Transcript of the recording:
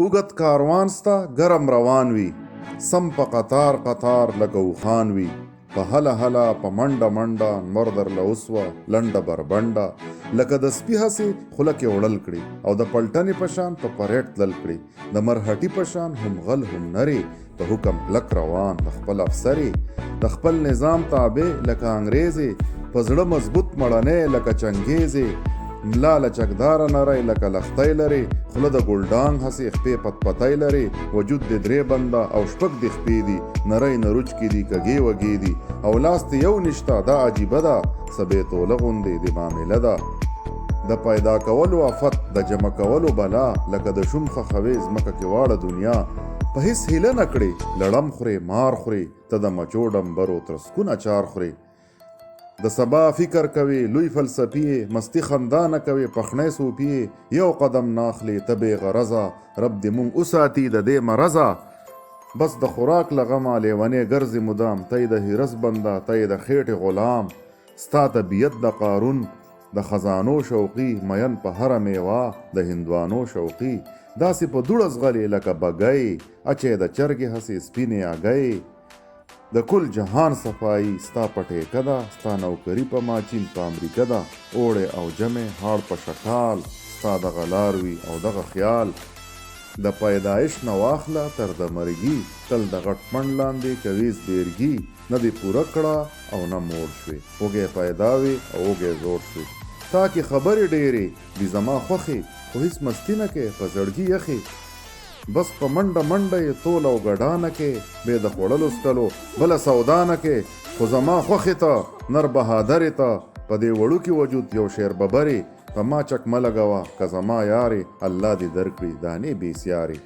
اوږد کاروان ستا ګرم روان وي، سم په قطار قطار لکه اوښان وي، په هله هله په منډه منډه نمر درله وسوه لنډه بربنډه، لکه د سپي هسې خوله کې وړل کړې او د پلټنې په شان په پرېټ تلل کړې، د مرهټي په شان هم غل هم نرې، په حکم کلک روان د خپل افسر یې، د خپل نظام تابع لکه انګرېز یې، په زړه مضبوط مړنی لکه چنګېز یې، ملا لچکداره نری لکه لښتی لرې، خوله د ګلډانګ هسې خپې پتپتی لرې، وجود دې درې بنده او شپږ دې خپې دي، نرۍ نروچکې دي کږې وږې دي، او لاس دې یو نشته دا عجیبه ده، څه بې توله غوندې دې معامله ده. د پیدا کولو افت د جمع کولو بلا، لکه د شوم ښخوې ځمکه کې واړه دنیا، په هیڅ هیله نه کړې، لړم خورې مار خورې، ته د مچو ډمبرو ترسکون اچار خورې. د سبا فکر کوې لوی فلسفي یې، مستي خندا نه کوې پخڼی صوفي یې، یو قدم نه اخلې ته بې غرضه، رب دې مونږ وساتي د دې مرضه. بس د خوراک له غمه لېونی ګرځې مدام، ته یې د حرص بنده ته یې د خېټې غلام، ستا طبیعت د قارون د خزانو شوقي، مین په هره مېوه د هندوانو شوقي، داسې په دوړه ځغلې لکه بګۍ، اچی د چرګې هسې سپینې اګۍ. د کل جهان صفايي ستا په ټيکه ده، ستا نوکري په ماچين په امريکه ده، اوړی او ژمی هاړ په شکال ستا دغه لار وي او دغه خيال، د پيدايش نه واخله تر د مرګي تل د غټ پنډ لاندې کوې زبېرګي، نه دې پوره کړه او نه موړ شوې، وږی پيدا وې او وږی زوړ شوې، تا کې خبرې ډېرې دي زما خوښې، خو هيڅ مستي نه کوې په زړګي يخې. بس په منډه منډه یې تول او ګډا نه کې، بې د خوړلو څکلو بله سودا نه کې، خو زما خوښې ته نر بهادرې ته په دې وړوکي وجود یو شیر ببرې، په ما چک مه لګوه که زما یارې، الله دې درکړي دانې بې سیارې.